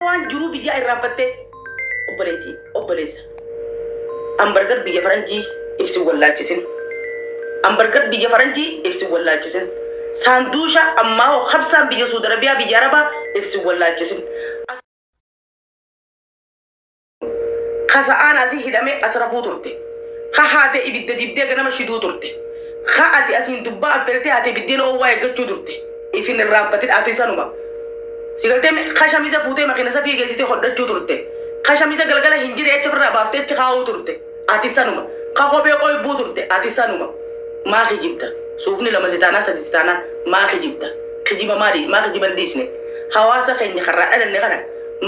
Waan jiruu biyyaa irraanfattee obboleettii obboleessa. Hamburger biyya faranjii ibsin wallaalchisin. Hamburger biyya faranjii ibsin wallaalchisin. Saanduusha ammaa hoo habsaan biyya Suudi Arabiyaa biyya Arabaa ibsin wallaalchisin. Ka sa'aan asii hidhamee as rafuu turte. Ka haate ibidda dibdee ganama shiduu turte. Ka ati asiin dubbaa affeeltee haate biddeen oowwaa eeggachuu turte. Ifin irraanfatin ati sanuma. Si galtee ka shamiza fuutee makiina safii geessitee hodhachuu turte. Ka shamiza galgala hin jirre achi ofirraa baaftee achi kaa'uu turte. Ati sanuma. Ka kophee qoybuu turte. Ati sanuma. Maa kijibda? Suufni lama si taanaan sadi si taanaan maa kijibda? Kijiba maali? Maa kijiba hin dhiisne? Hawaasa keenya karraa dhalanne kana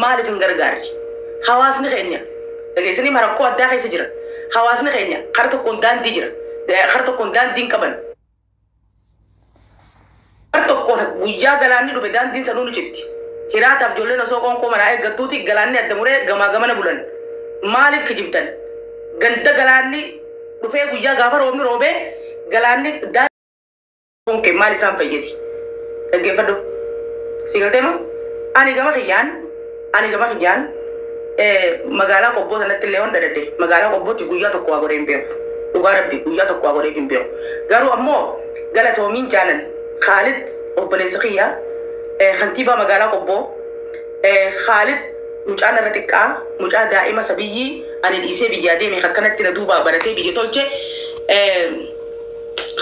maaliif hin gargaarre? Hawaasni keenya dhageessanii ma rakkoo addaa keessa jira. Hawaasni keenya kara tokkoon daandii jira. Kara tokkoon daandii hin qaban. Kara tokkoon guyyaa galaanni dhufe daandiin sanuu ni citti. Hiraataaf ijoolleen osoo qoonqoo manaa eeggattuuti galaanni adda muree gamaa gamana bulan. Maaliif kijibdan? Ganda galaanni dhufee guyyaa gaafa roobni roobee galaanni daandii kee maal isaan fayyadi? Dhaggeeffadhu. Si galtee moo? Ani gama kiyyaan magaalaa Qobboo sanatti illee waan dhaladhe magaalaa Qobbootti guyyaa tokko waa godhee hin beeku. Dhugaa Rabbi, guyyaa tokko waa godhee hin beeku. Garuu ammoo galatoomiin jaalan Khaalid obboleessa kiyya, kantiibaa magaalaa Qobboo Khaalid, mucaan irra xiqqaa, mucaa daa'ima sabiyyii ani dhiisee biyyaa deeme akkanatti na duubaa baratee biyya tolche,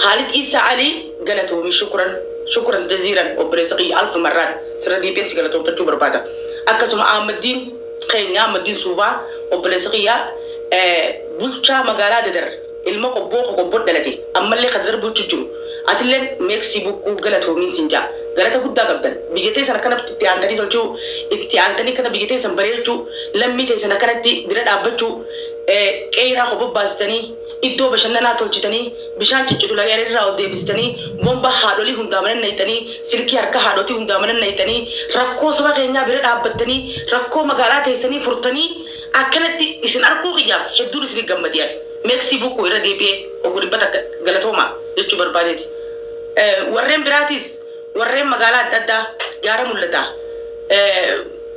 Khaalid Isaa Ali, galatoomii, شكرا شكرا جزيلا obboleessa kiyya, ألف مرات sirra deebi'ee si galatoomfachuu barbaada. Akkasuma Ahmaddiin keenya, Ahmaddiin Suufaa, obboleessa kiyya, bulchaa magaalaa Dadar, ilma Qobboo ka Qobboo dhalate ammallee ka Dadar bulchu jiru. Atillee merci beaucoup, galatoomiin sin jaa. Galata guddaa qabdan. Biyya teessan akkanatti itti aantanii tolchuu, itti aantanii kana biyya teessan bareechuu, lammii teessan akkanatti bira dhaabbachuu, qeeraa hobobbaastanii, iddoo bashannanaa tolchitanii, bishaan ciccitu laga irraa ol deebistanii, bomba haadholii hundaa mana nayitanii, silkii harka haadhotii hundaa mana nayitanii, rakkoo saba keenyaa bira dhaabbattanii, rakkoo magaalaa teessanii furtanii akkanatti isin arguu kiyyaaf hedduun isin gammadiyan. Merci beaucoup, irra deebi'ee obbo 100 galatooma jechuu barbaadeeti. Warreen biraatis, warreen magaalaa adda addaa gaara mul'ata.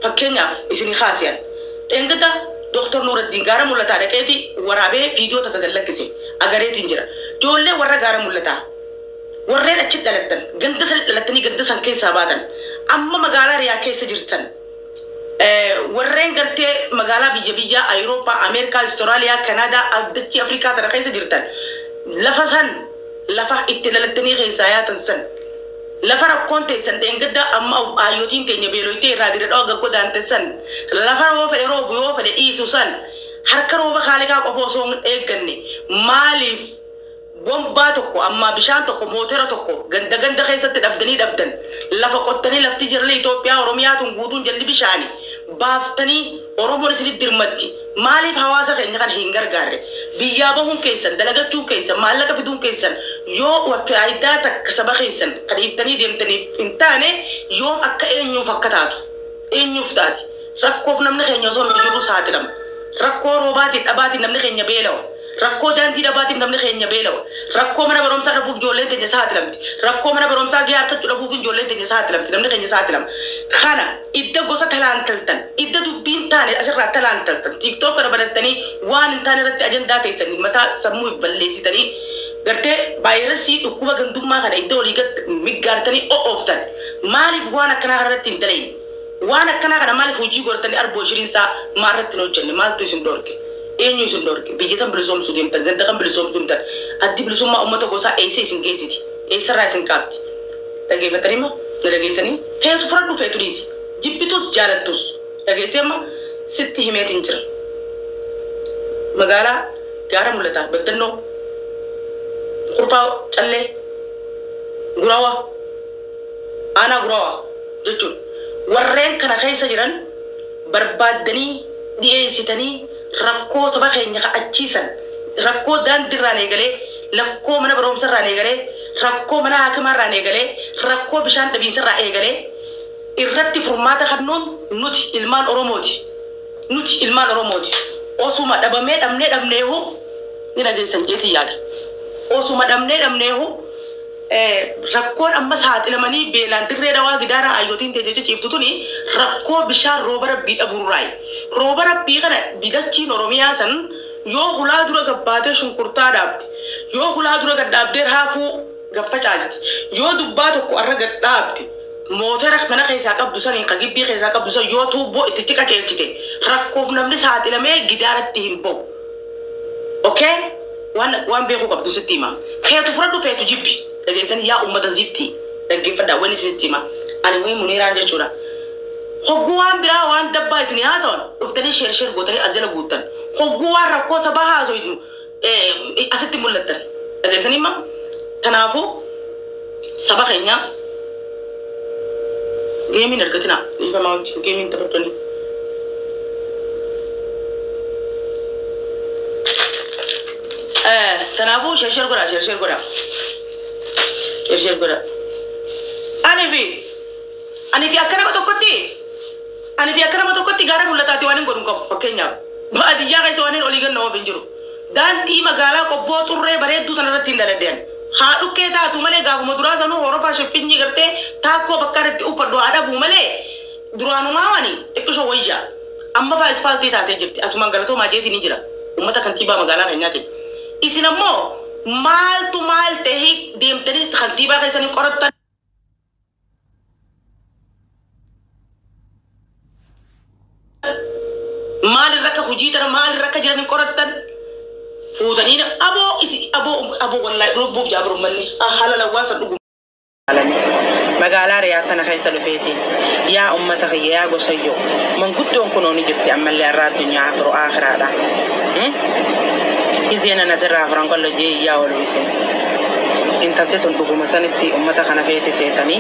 Fakkeenyaaf isinii kaasiyan. Dheengata Dooktar Nuuraddiin gaara mul'ataa dhaqeeti waraabee viidiyoo takka gad lakkise agareetiin jira. Ijoollee warra gaara mul'ataa. Warreen achi dhalattan, ganda san dhalattanii ganda san keessaa baatan, amma magaalaa Riyaa keessa jirtan, warreen gartee magaalaa biyya biyyaa Awurooppaa, Ameerikaa, Austraaliyaa, Kanaadaa, addachii Afrikaa tana keessa jirtan, lafa san, lafa itti dhalattanii keessaa yaatan san, lafa rakkoon teessan dheengadda amma hayyootiin teenya beeloytee irraa dira dhawa gaggodaante san, lafa yoo fedhe roobu yoo fedhe dhiisu san, harka rooba kaaliqaa qofa osoo hin eegganne maaliif bombaa tokko ammaa bishaan tokko mootera tokko ganda ganda keessatti dhabdanii dhabdan? Lafa qottanii, lafti jirle Itoophiyaa Oromiyaa tun guutuun jalli bishaani baaftanii Oromoon isinitti dirmatti. Maaliif hawaasa keenya kana hin gargaarre? Biyyaa bahuun keessan, dalagachuun keessan, maallaqa fiduun keessan yoo faayidaa takka saba keessan kan hiiktanii deemtaniif hin taane, yoom akka eenyuuf akka taatu, eenyuuf taati? Rakkoof namni keenya osoo nuti jirru saaxilama. Rakkoo roobaatiin dhabaatiin namni keenya beelawa. Rakkoo daandii dhabaatiif namni keenya beelawa. Rakkoo mana barumsaa dhabuuf ijoolleen teenya saaxilamti. Rakkoo mana barumsaa gahee argachuu dhabuuf ijoolleen teenya saaxilamti. Namni keenya saaxilama. Kana idda gosa talaantaltan, idda dubbiin taane asirraa talaantaltan, TikTok kana banattanii waan hin taane irratti ajandaa teessanii mataa sammuu balleessitanii, gartee vaayirasii dhukkuba gandummaa kana idda olii gad miggaartanii o'ooftan. Maaliif waan akkanaa kanarratti hin dalayin? Waan akkanaa kana maaliif hojii godhatanii arboo shiriinsaa maarratti hin hojjenne? Maaltu isin dhorke? Eenyu isin dhorke? Biyya tan bilisoomsuu deemtan, ganda kan bilisoomsuu deemtan, addi bilisummaa uummata gosaa eessa isin geessiti? Eessarraa isin qaabdi? Dhageeffatanii moo na dhageessanii? Feetu fudhadhu, feetu dhiisi, jibbitus jaalattus, dhageessee amma sitti himeetiin jira. Magaalaa gaara mul'ataa, Baddannoo, Kurfaa, Callee, Gurawaa, aanaa Gurawaa jechuudha. Warreen kana keessa jiran barbaaddanii dhiyeessitanii rakkoo saba keenya ka'achiisan, rakkoo daandiirraan eegalee, rakkoo mana barumsarraan eegalee, rakkoo mana haakimaarraan eegalee, rakkoo bishaan dhabiinsarraa eegalee irratti furmaata kennuun nuti ilmaan Oromooti. Nuti ilmaan Oromooti. Osuma dhabamee dhabnee dhabneehu ni dhageessan jeetii yaada. Osuma dhabnee dhabneehu Rakkoon amma saaxilamanii beelaan dirree dhawaa gidaara ayyootiin teessee ciiftu tuni rakkoo bishaan rooba rabbii dhabuurraayi. Rooba rabbii kana bidachiin Oromiyaa san yoo hulaa dura gabbaatee shunkurtaa dhaabde, yoo hulaa dura gad dhaabdee raafuu gaffacaasti, yoo dubbaa tokko arra gad dhaabde, motora mana keessaa qabdu saniin ka gibbii keessaa qabdu san yoo tuubboo itti qaceelchite rakkoof namni saaxilamee gidaaratti hin ba'u. Okay? Waan beekuu qabdu sitti hima. Feetu fudhadhu feetu jibbi. Dhageessanii yaa uummata ziftii dhaggeeffadhaa wanni isinitti hima. Ani wayii Muniiraan jechuudha. Hogguu waan biraa waan dabbaa isinii haasawan dhuftanii share share gootanii as jala guuttan. Hogguu waan rakkoo sabaa haasoynu asitti mul'attan. Dhageessanii hima. Kanaafuu saba keenya geemiin argatina. Dhiifamaa wajjin geemiin taphattoonni. Kanaafuu share share godhaa share share godhaa. Share share godhaa. Ani fi akka nama tokkotti ani fi akka nama tokkotti gaara mul'ataati waan hin godhu hin qabu fakkeenyaaf. Baadiyyaa keessa waan hin olii ganna oof hin jiru. Daandii magaalaa qobboo xurree bareedduu sanarratti hin daladeen. Haa dhukkee taatu malee gaafuma duraa sanuu horofaa shiffinyii gartee taakkoo bakka irratti uffadhu haa dhabuu malee duraanumaa wani xiqqishoo wayyaa. Amma faa isfaaltii taatee jirti. Asumaan galatoomaa jeetii ni jira. Uummata kantiibaa magaalaa keenyaatiin. Isin ammoo maaltu maal ta'ee deemtanii kantiibaa keessanii qorattan. Maalirra akka hojii tana maalirra akka jiran hin qorattan. Fuutanii aboo isi aboo aboo wallaahi lubbuuf jaabiru manni haala lawwaa san dhugu. Magaalaa Riyaad tana keessa dhufeetiin yaa ummata kiyya yaa gosayyoo manguddoon kunoo ni jirti ammallee har'a addunyaa biroo akhiraadha. Izeen asirraa afuran qallo jee iyyaa oolu isin. Intalti tun dhuguma sanitti ummata kana feeti seetanii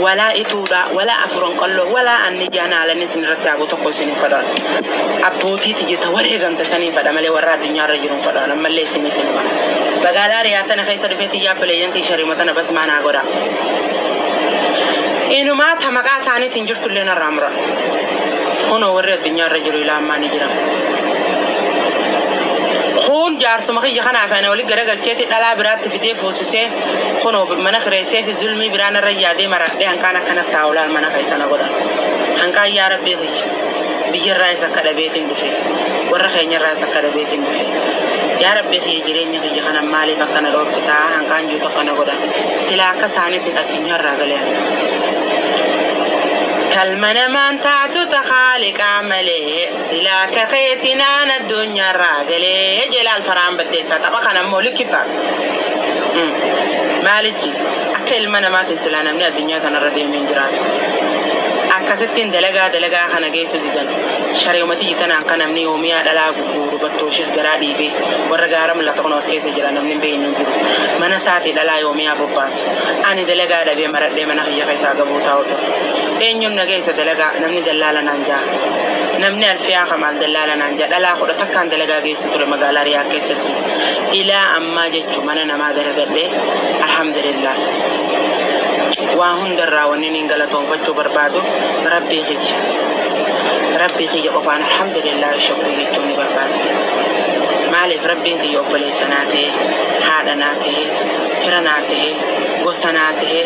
walaa ituudha walaa afuran qalloo walaa anni jaan haalanni isin irratti hagu tokko isin hin fadhaan. Abbootiiti jetta wareegamte saniin fadha malee warra addunyaarra jiru hin fadhaan ammallee isiniif hin hima. Magaalaa Riyaad tana keessa dhufeetti yaabbileeyyan kii shariima tana bas maanaa godha. Inumaa ta maqaa isaaniitiin jirtullee narraa muran. Kunoo warri addunyaarra jiru ilaa ammaa ni jira. Kun jaarsuma kiyya kanaaf ana wali garagalcheeti dhalaa biraatti fidee fuusisee kunoo mana kireessee fi zulmii biraan irra yaadee maradhee hanqaan akkanatti taa'ulaan mana keessa na godhan. Hanqaan yaa rabbii kiyya biyyarraa isa akka dhabeetiin dhufe warra keenyarraa isa akka dhabeetiin dhufe. Yaa rabbii kiyya jireenya kiyya kana maaliif akkana dhoorkitaa hanqaan jiru akkana godhan silaa akka isaaniitiin addunyaarraa galee. Kalma namaan taatu ta haaliqaa malee silaa akka keetinaan addunyaarraa galee jelaal faraan baddeessaa tapha kana immoo likki baasa. Maalichi akka ilma namaatiin silaa namni addunyaa tanarra deemee hin jiraatu. Akkasittiin dalagaa dalagaa kana geessu didan shari'umati tanaan kan namni yoomiyaa dhalaa gurguru battooshis garaa dhiibee warra gaara mul'ata kun as keessa jira namni hin beekne hin jiru. Mana isaatii dhalaa yoomiyaa bobbaasu. Ani dalagaa dhabee maradhee mana kiyya keessaa gabuu taa'u ture. Eenyuun na geessa dalagaa namni dallaala naan jaa. Namni alfiyaa kamaal dallaala naan jaa dhalaa kudha takkaan dalagaa geessu ture magaalaa Riyaa keessatti. Ilaa ammaa jechuun mana namaa dalagadhee alhamdulillah. Waa hundarraa wanni niin galatoonfachuu barbaadu rabbii kiyya. Rabbii kiyya qofaan alhamdulillah shukrii jechuun ni barbaada. Maaliif rabbiin kiyya obboleessa naa ta'e, haadha naa ta'e, fira naa ta'e, gosa naa ta'e,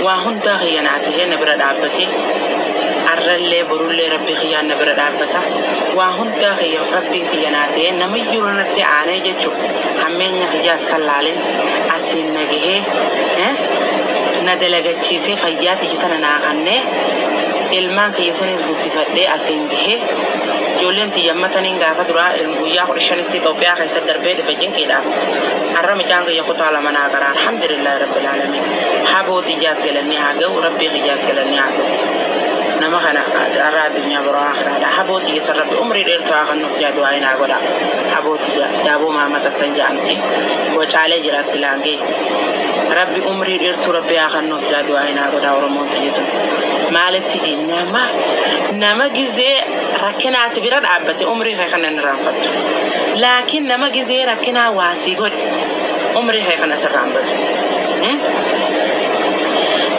waa hundaa kiyya naa ta'e na bira dhaabbate. Arrallee borullee rabbii kiyyaan na bira dhaabbata. Waa hundaa kiyya rabbiin kiyya naa ta'e namayyuu natti aanee jechuudha. Hammeenya kiyyaas kan laalin asiin na gahee na dalagachiisee fayyaa tiyya tana naa kannee ilmaan kiyya sanis guddifadhee asiin gahee ijoolleen tiyya ammataniin gaafa duraa guyyaa 15tti Itoophiyaa keessatti darbee dhufe jinqiidhaaf. Har'a mucaan kiyya kutaa lama naa qara alhamdulillahi rabbil aalamiin. Haboo xiyyaas galannee haa ga'u rabbii kiyyaas galannee haa ga'u. Nama kana har'a addunyaa biroo akhiraadha. Haboo xiyya san rabbi umrii dheertuu haa kennuuf jaa du'aa naa godha. Haboo xiyya daaboo maamata san jedhamti. Wacaalee jiraatti laangee. Rabbi umrii dheertuu rabbi haa kennuuf jaa du'aa naa godha Oromoon xiyyitu. Maalitti ji nama gizee rakkinaa si bira dhaabbate umrii kee kana hin irraanfattu. Laakiin nama gizee rakkinaa waasii godhe umrii kee kana sirraan badu.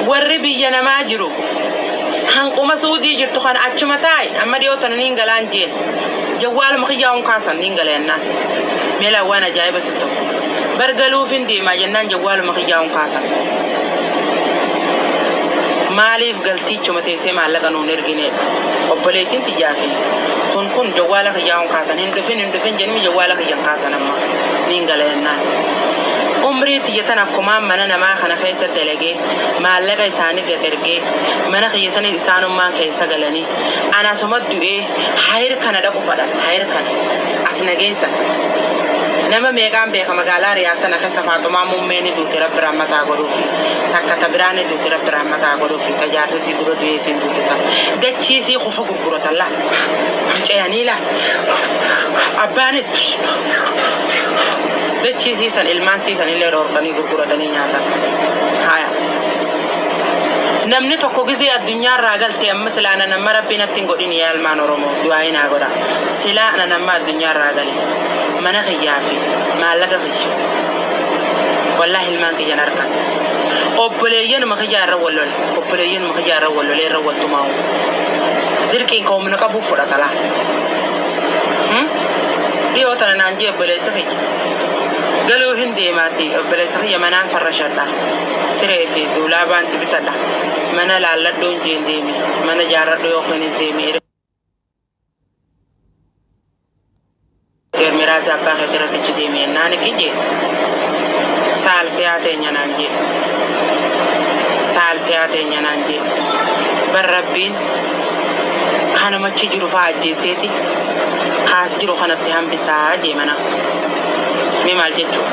Warri biyya namaa jiru hanquma suudii jirtu kana achuma taa'i amma dhiyoo tana niin galaan jeen. Jawwaaluma kiyyaa'uun kaasan niin gala jennaan. Meelaa waan ajaa'iba sitti ta'u. Bargaluufin deemaa jennaan jawwaaluma kiyyaa'uun kaasan. Maaliif galtiichuma teessee maallaqa nuun ergineedha. Obboleettiin xiyyaa fi kun jawwaala kiyyaa'uun kaasan hin dhufin hin dhufin jedhimi jawwaala kiyyan kaasan amma niin gala jennaan. Umrii tiyya tan akkumaan mana namaa kana keessa dalagee maallaqa isaanii gad ergee mana kiyya sanii isaanummaan keessa galanii ana asuma du'ee hayir kana dhaqu fadhan hayir kana as nageessan. Nama meeqaan beeka magaalaa Riyaad tana keessa Faaxumaa muummee ni duute rabbi rahmataa godhuufi takka ta biraa ni duute rabbi rahmataa godhuufi ta jaarsa isii dura du'ee isiin duute san dachii isii kufa gurguratan laa ce'anii laa abbaanis dachii isii san ilmaan isii san illee dhoorkanii gurguratanii nyaatan. Haya. Namni tokko gizee addunyaarraa galte amma silaa na nama rabbi natti hin godhin yaa ilmaan Oromoo du'aa naa godha. Silaa na nama addunyaarraa gale mana kiyyaa fi maallaqa kiyya. Wallaahi ilmaan kiyyan harkan. Obboleeyyanuma kiyyaa irra wal lola. Obboleeyyanuma kiyyaa irra wal lolee irra wal tumaa'u. Dirqiin ka humna qabuuf fudhata laa. Dhiyoo tana naan jee obboleessa kiyya. Galuu hin deemaati obboleessa kiyya manaan farrashadha. Siree fi duulaabaan bitadha. Mana laalladhuun jeen deemi. Mana jaarradhu yookiinis deemi. Miraasa abbaa keetii irratti achi deemi jennaan kijje. Saalfiyaa teenya naan jee. Saalfiyaa teenya naan jee. Bar rabbiin kanuma achi jiru fa'aa ajjeeseeti kaas jiru kanatti hambisaa jee mana. Mee maal jechuudha?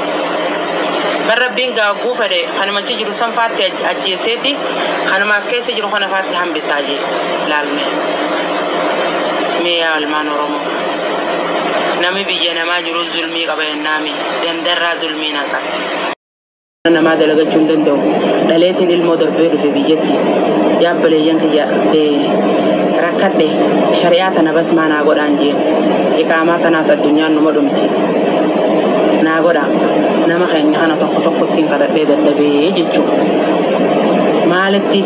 Bar rabbiin gaagguu fedhe kanuma achi jiru san faatti ajjeeseeti kanuma as keessa jiru kana faatti hambisaa jee laalme. Mee yaa ilmaan Oromoo. Namni biyya namaa jiru zulmii qaba jennaami gandarraa zulmii nan qabdi. Namaa dalagachuu hin danda'u. Dhaleetiin ilmoo darbee dhufe biyyatti. Yaabboleeyyan kiyya rakkadhe shari'aa tana bas maa naa godhaan jeen. Iqaamaa tanaas addunyaan numa dhumti. Naa godha nama keenya kana tokko tokkottiin kadhadhee dadhabee jechuudha. Maalitti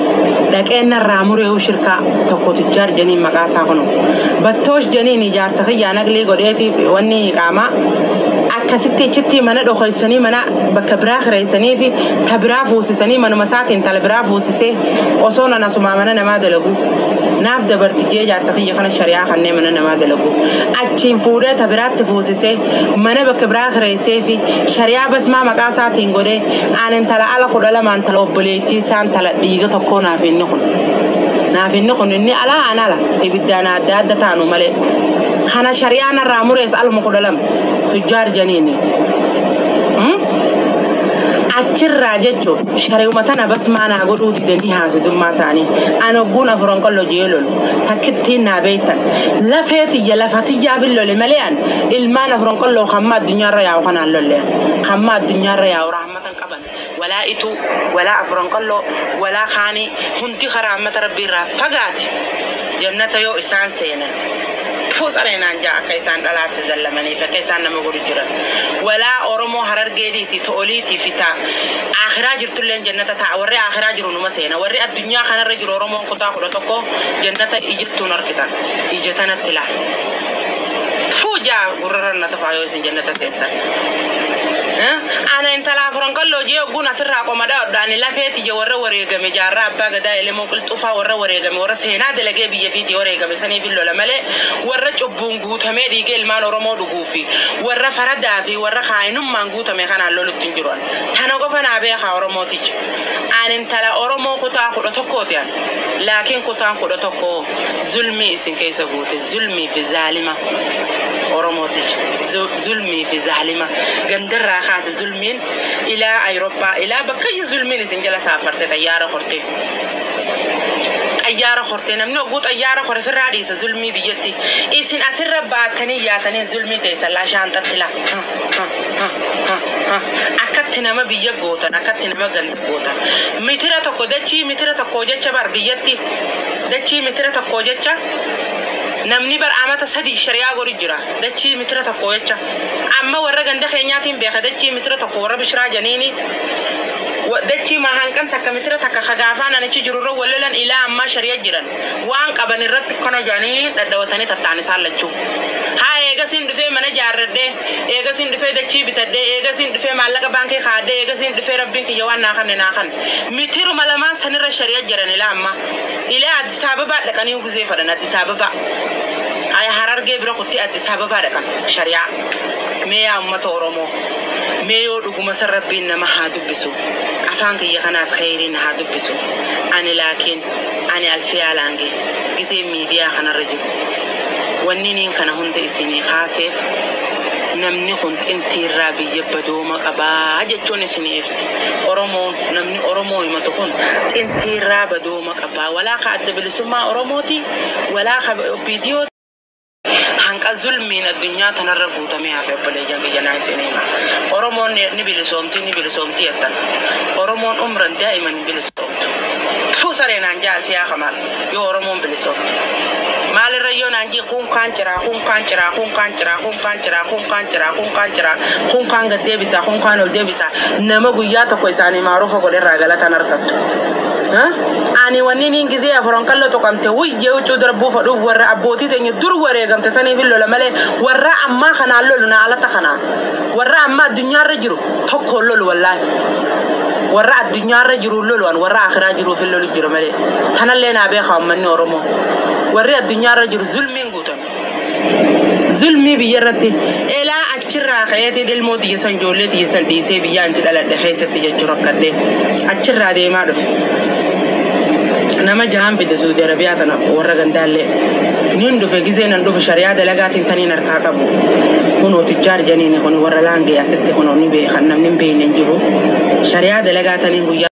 dhaqeen narraa mureewu shirkaa tokko tujjaar janiin maqaa isaa kunu. Battoosh janiin ijaarsa kiyyaa naqlii godheeti wanni iqaamaa akkasitti achitti mana dhokoysanii mana bakka biraa kireessanii fi ta biraa fuusisanii manuma isaatiin tala biraa fuusisee osoo nan asumaa mana namaa dalagu. Naaf dabarti jee jaarsa kiyya kana shari'aa kanneen mana namaa dalagu. Achiin fuudhee ta biraatti fuusisee mana bakka biraa kireessee fi shari'aa basmaa maqaa isaatiin godhee aan intala ala 12 intala obboleettii isaan tala dhiiga tokkoo naaf inni kun. Naaf inni kun inni alaa an ala ibiddaan adda adda taanu malee. Kana shari'aa narraa murees aluma 12 tujjaar janiini. Achirraa jechuun shari'uma tana bas maanaa godhuu didanii haasidummaa isaanii. Ani ogguun afuran qollo jee lolu takkittiin naa beektan. Lafee tiyya lafa tiyyaaf hin lole malee an ilmaan afuran qolloo hamma addunyaarra yaa'u kanaan lolle. Hamma addunyaarra yaa'u rahmatan qaban. Walaa ituu, walaa afuran qolloo, walaa kaanii hundi karaa rahmata rabbii irraa fagaate. Jannata yoo isaan seenan. Fuusareenaan jaa akka isaan dhalaatti zallamaniif akka isaan nama godhu jiran. Walaa Oromoo harargee dhiisi to'oliitii fi ta'a. Akhiraa jirtulleen jannata ta'a. Warri akhiraa jiru numa seena. Warri addunyaa kanarra jiru Oromoon kutaa 11 jannata ijattuun argitan. Ija tanatti laa. Fuujaa gurrarra na tafaa yoo isin jannata seentan. Ana intala afuran qalloo jee ogguun asirraa qomadhaa hodhaani lafee tiyya warra wareegame jaarraa abbaa gadaa elemoo qilxuufaa warra wareegame warra seenaa dalagee biyya fiitii wareegame saniif hin lola malee warra cubbuun guutamee dhiigee ilmaan Oromoo dhuguu fi warra faradaa fi warra kaayinummaan guutame kanaan lolutti hin jiru. Tana qofa naa beekaa Oromooticha. Ani intala Oromoo kutaa 11ti an. Laakiin kutaan 11 zulmii isin keessa guute zulmii fi zaalima. Oromooticha zulmii fi zaalima gandarraa kaase zulmiin ilaa Ayirooppaa ilaa bakka zulmiin isin jala saafarte xayyaara horte. Xayyaara horte namni hogguu xayyaara hore firraa dhiisa zulmii biyyatti. Isin asirra baattanii yaatanii zulmii teessan laa shaantatti laa. Akkatti nama biyya gootan akkatti nama ganda gootan. Mitira tokko dachii mitira tokko jecha bar biyyatti dachii mitira tokko jecha namni bar amata 3 shari'aa godhu jira dachii mitira tokko jecha amma warra ganda keenyaatiin beeka dachii mitira tokko warra bishiraa janiini Dachii hanqan takka mitira takka kagaafaan anichi jirurra wallolan ilaa ammaa shari'a jiran. Waan qaban irratti kana jedhanii dhadhawatanii tatta'an isaan lachuu. Haa eegasiin dhufee mana ijaarradhee, eegasiin dhufee dachii bitadhee, eegasiin dhufee maallaqa baankii kaadhee, eegasiin dhufee rabbiin kiyya waan naa kanne naa kanne. Mitiruma lamaan sanirra shari'a jiran ilaa ammaa. Ilaa Addis Ababaa dhaqanii guzee fadhan Addis Ababaa. Aya Harargee bira kutti Addis Ababaa dhaqan shari'aa. Mee yaa uummata Oromoo. Mee yoo dhuguma san rabbiin nama haa dubbisu. Afaan kiyya kanaas kheyriin haa dubbisu. Ani laakiin ani Alfiyaa Laangee gisee miidiyaa kanarra jiru. Wanni niin kana hunda isinii kaaseef namni kun xintiirraa biyya badooma qabaa jechuun isinii ibse. Oromoon namni Oromoo himatu kun xintiirraa badooma qabaa. Walaa ka adda bilisummaa Oromooti, walaa ka viidiyoo hanqa zulmiin addunyaa tanarra guutamee hafe obboleeyyan kiyya naa isin hima. Oromoon ni bilisoomti ni bilisoomti jettan. Oromoon umran daa'iman hin bilisoomtu. Fuu saree naan jaa Alfiyaa Kamaal yoo Oromoon bilisoomti. Maalirra yoo naan jii kun kaan ciraa kun kaan ciraa kun kaan ciraa kun kaan ciraa kun kaan ciraa kun kaan ciraa kun kaan gad deebisaa kun kaan ol deebisaa nama guyyaa tokko isaanii maaruufa godherraa galatan argattu. Ani wanni niin gizee afuran qalloo tuqamte wuyyee huccuu dura buufadhuuf warra abbootii teenya dur wareegamte saniif hin lola malee warra ammaa kanaan lolu na alata kanaa warra ammaa addunyaarra jiru tokkoon lolu wallaahi. Warra addunyaarra jiru lolu an warra akhiraa jiruuf hin lolu jiru malee tanallee naa beekaa uummanni Oromoo. Warri addunyaarra jiru zulmiin guutame. Zulmii biyya irratti elaa achirraa ka'eetiin ilmoo tiyya san ijoollee tiyya san dhiisee biyya anti dhaladhe keessatti jechuu rakkadhee achirraa deemaa dhufe. Nama jahan fide Saudi Arabiyaa tana warra gandaallee. Niin dhufe gizee nan dhufe shari'aa dalagaatiin taniin harkaa qabu. Kunoo tujjaar janiini kun warra laangee asitti kunoo ni beekan namni hin beekne hin jiru. Shari'aa dalagaa taniin guyyaa.